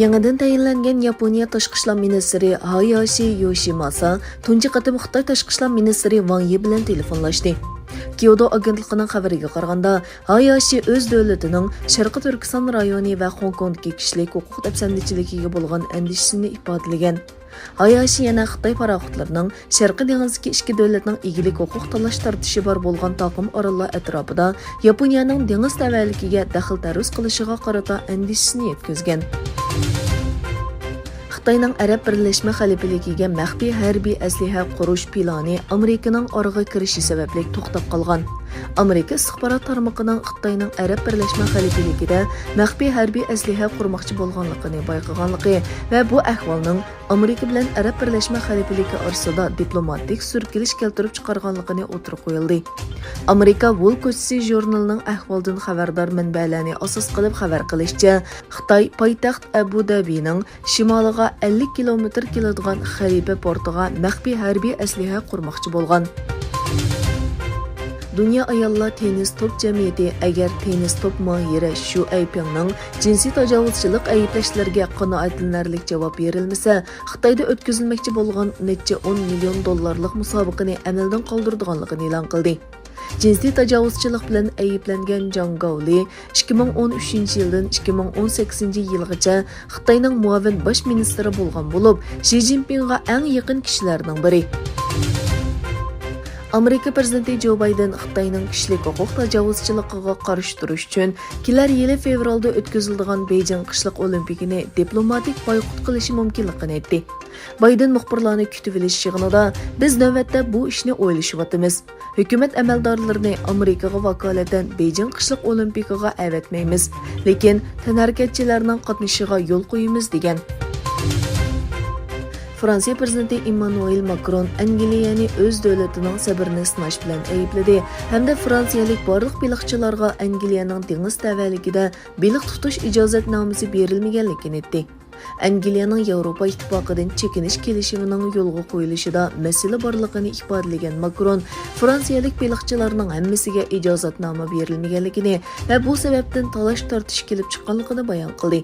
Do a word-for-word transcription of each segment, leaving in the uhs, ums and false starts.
يېڭىدىن تەيىنلەنگەن ياپونىيە تاشقى ئىشلار مىنىستىرى ھاياشى يوشىماسا تۇنجى قېتىم خىتاي تاشقى ئىشلار مىنىستىرى ۋاڭ يى بىلەن تېلېفونلاشتى. كيودو ئاگېنتلىقىنىڭ خەۋىرىگە قارىغاندا، ھاياشى ئۆز دۆلىتىنىڭ شەرقىي تۈركىستان رايونى ۋە خوڭكوڭدىكى كىشىلىك ھوقۇق دەپسەندىچىلىكىگە بولغان ئەندىشىسىنى ئىپادىلىگەن. ھاياشى يەنە خىتاي پاراخوتلىرىنىڭ شەرقىي دېڭىزدىكى ئىككى دۆلەتنىڭ ئىگىلىك ھوقۇق تالاش-تارتىشى بار بولغان تاقىم ئاراللار ئەتراپىدا ياپونىيەنىڭ دېڭىز تەۋەلىكىگە دەخلى-تەرۇز قىلىشىغا قارىتا ئەندىشىسىنى يەتكۈزگەن. خىتاينىڭ ئەرەب بىرلەشمە خەلىپىلىكىگە مەخپىي ھەربىي ئەسلىھە قۇرۇش پىلانى ئامېرىكىنىڭ ئارىغا كىرىشى سەۋەبلىك توختاپ قالغان. ئامېرىكا ئىستىخبارات تارمىقىنىڭ خىتاينىڭ ئەرەب بىرلەشمە خەلىپىلىكىدە مەخپىي ھەربىي ئەسلىھە قۇرماقچى بولغانلىقىنى بايقىغانلىقى ۋە بۇ ئەھۋالنىڭ ئامېرىكا بىلەن ئەرەب بىرلەشمە خەلىپىلىكى ئارىسىدا دىپلوماتىك سۈركىلىش كەلتۈرۈپ چىقارغانلىقىنى ئوتتۇرىغا قويۇلدى. ئامېرىكا ۋول كوچىسى ژۇرنىلىنىڭ ئەھۋالدىن خەۋەردار مەنبەلەرنى ئاساس قىلىپ خەۋەر قىلىشىچە، خىتاي پايتەخت ئەبۇ دەبىنىڭ شىمالىغا ئەللىك كىلومېتىر كېلىدىغان خەلىپە پورتىغا مەخپىي ھەربىي ئەسلىھە قۇرماقچى بولغان. دۇنيا ئاياللار تېننىس توپ جەمئىيىتى ئەگەر تېننىس توپ ماھىرى شۇ ئەيپىڭنىڭ جىنسىي تاجاۋۇزچىلىق ئەيىبلەشلىرىگە قانائەتلىنەرلىك جاۋاب بېرىلمىسە، خىتايدا ئۆتكۈزۈلمەكچى بولغان نەچچە ئون مىليون دوللارلىق مۇسابىقىنى ئەمەلدىن قالدۇرىدىغانلىقىنى ئېلان قىلدى. جىنسىي تاجاۋۇزچىلىق بىلەن ئەيىبلەنگەن جاڭ گاۋلى ئىككى مىڭ ئون ئۈچىنچى يىلدىن ئىككى مىڭ ئون سەككىزىنچى يىلغىچە خىتاينىڭ مۇئاۋىن باش مىنىستىرى بولغان بولۇپ، شى جىنپىڭغا ئەڭ يېقىن كىشىلەرنىڭ بىرى. ئامېرىكا پىرېزىدېنتى جو بايدېن خىتاينىڭ كىشىلىك ھوقۇق تاجاۋۇزچىلىقىغا قارشى تۇرۇش ئۈچۈن كېلەر يىلى فېۋرالدا ئۆتكۈزۈلىدىغان بېيجىڭ قىشلىق ئولىمپىكىنى دىپلوماتىك بايقۇت قىلىشى مۇمكىنلىقىنى ئېيتتى. بايدېن مۇخبىرلارنى كۈتۈۋېلىش يىغىنىدا، بىز نۆۋەتتە بۇ ئىشنى ئويلىشىۋاتىمىز. ھۆكۈمەت ئەمەلدارلىرىنى ئامېرىكىغا ۋاكالىتەن بېيجىڭ قىشلىق ئولىمپىكىغا ئەۋەتمەيمىز، لېكىن تەنھەرىكەتچىلەرنىڭ قاتنىشىشىغا يول قويىمىز، دېگەن. فرانسىيە پىرېزىدېنتى ئېممانۇئېل ماكرون ئەنگلىيەنى ئۆز دۆلىتىنىڭ سەبرىنى سىناش بىلەن ئەيىبلىدى ھەمدە فرانسىيەلىك بارلىق بېلىقچىلارغا ئەنگلىيەنىڭ دېڭىز تەۋەلىكىدە بېلىق تۇتۇش ئىجازەتنامىسى بېرىلمىگەنلىكىنى ئېيتتى. ئەنگلىيەنىڭ ياۋروپا ئىتتىپاقىدىن چېكىنىش كېلىشىمىنىڭ يولغا قويۇلۇشىدا مەسىلە بارلىقىنى ئىپادىلىگەن ماكرون، فرانسىيەلىك بېلىقچىلارنىڭ ھەممىسىگە ئىجازەتنامە بېرىلمىگەنلىكىنى ۋە بۇ سەۋەبتىن تالاش-تارتىش كېلىپ چىققانلىقىنى بايان قىلدى.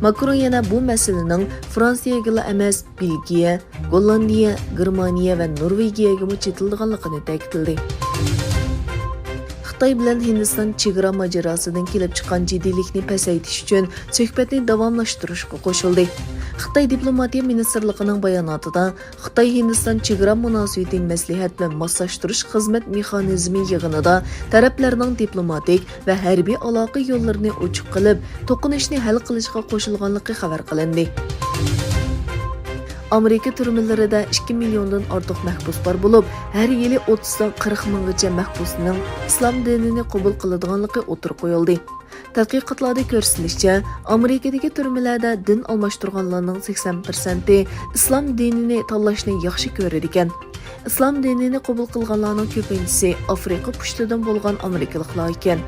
ماكرون يەنە بۇ مەسىلىنىڭ فرانسىيەگىلا ئەمەس، بېلگىيە، گوللاندىيە، گېرمانىيە ۋە نورۋېگىيەگىمۇ چېتىلىدىغانلىقىنى تەكىتلىدى. خىتاي بىلەن ھىندىستان چېگرا ماجىراسىدىن كېلىپ چىققان جىددىيلىكنى پەسەيتىش ئۈچۈن سۆھبەتنى داۋاملاشتۇرۇشقا قوشۇلدى. خىتاي دىپلوماتىيە مىنىستىرلىقىنىڭ باياناتىدا، خىتاي ھىندىستان چېگرا مۇناسىۋىتى مەسلىھەت ۋە ماسلاشتۇرۇش خىزمەت مېخانىزمى يىغىنىدا تەرەپلەرنىڭ دىپلوماتىك ۋە ھەربىي ئالاقە يوللىرىنى ئوچۇق قىلىپ، توقۇنۇشنى ھەل قىلىشقا قوشۇلغانلىقى خەۋەر قىلىندى. ئامېرىكا تۈرمىلىرىدە ئىككى مىليوندىن ئارتۇق مەھبۇس بار بولۇپ، ھەر يىلى ئوتتۇزدىن قىرىق مىڭغىچە مەھبۇسنىڭ ئىسلام دىنىنى قوبۇل قىلىدىغانلىقى ئوتتۇرىغا قويۇلدى. تەتقىقاتلاردا كۆرسىتىلىشىچە، ئامېرىكىدىكى تۈرمىلەردە دىن ئالماشتۇرغانلارنىڭ سەكسەن پىرسەنتى ئىسلام دىنىنى تاللاشنى ياخشى كۆرىدىكەن. ئىسلام دىنىنى قوبۇل قىلغانلارنىڭ كۆپىنچىسى ئافرىقا پۇشتىدىن بولغان ئامېرىكىلىقلار ئىكەن.